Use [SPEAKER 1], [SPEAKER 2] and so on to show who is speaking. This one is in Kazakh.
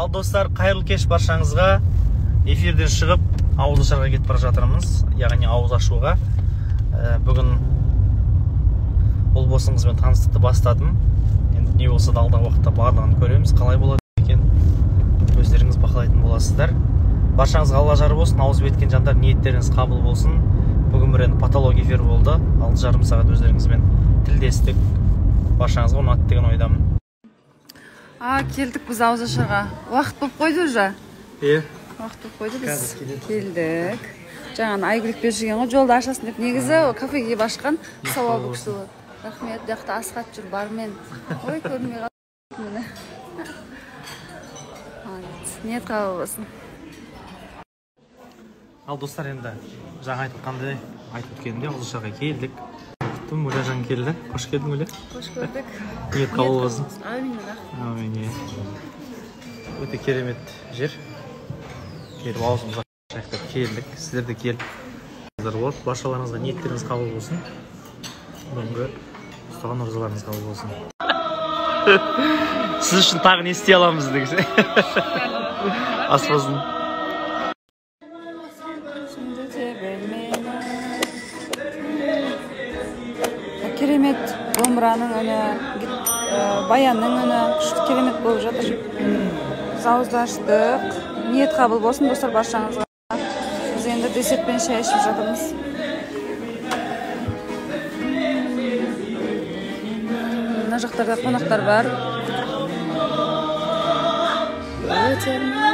[SPEAKER 1] Ал достар, қайырлы кеш баршаңызға. Эфирден шығып ауыз ашарға кетіп бара жатырмыз, яғни ауыз ашуға. Бүгін Ұлбосын қызбен таныстықты бастадым. Енді не болса да алдағы уақытта барлығын көреміз, қалай болады екен, өздеріңіз бақылайтын боласыздар. Баршаңызға Алла жар болсын, ауыз біткен жандар ниеттеріңіз қабыл болсын. Бүгін бір енді патолог эфир болды, 6,5 сағат өздеріңізбен тілдестік. Баршаңызға ұнады деген ойдамын.
[SPEAKER 2] Келдік біз ауыз ашарға. Уақыт болып қойды уже.
[SPEAKER 1] Е.
[SPEAKER 2] Уақыт болып қойды, біз келдік. Жаңа Айгүлік беріп жүрген ғой, жолды ашасың деп. Негізі кафеге келіп ашқан сауабы күшті болады. Рахмет, бұл жақта Асхат жүр бармен. Ой, көрінбей қалды міне. Ниет қабыл болсын.
[SPEAKER 1] Ал достар, енді жаңа айтқандай, айтып өткенімдей ауыз ашарға келдік. Күттім, Гүлжан келді. Қош келдің, Гүле.
[SPEAKER 2] Қош көрдік.
[SPEAKER 1] Ниет қабыл болсын.
[SPEAKER 2] Әмин, рахмет.
[SPEAKER 1] Әмин. Өте керемет жер. Келіп аузымызды ашайық деп келдік. Сіздер де келіп болады. Баршаларыңызға ниеттеріңіз қабыл болсын. Бүгінгі ұстаған оразаларыңыз қабыл болсын. Сіз үшін тағы не істей аламыз дегенше. Ас болсын.
[SPEAKER 2] Керемет домбыраның үні, баянның үні күшті керемет болып жатыр. Біз ауызды аштық. Ниет қабыл болсын достар баршаңызға. Біз енді десертпен шай ішіп жатырмыз. Мына жақтарда қонақтар бар. Өтермін.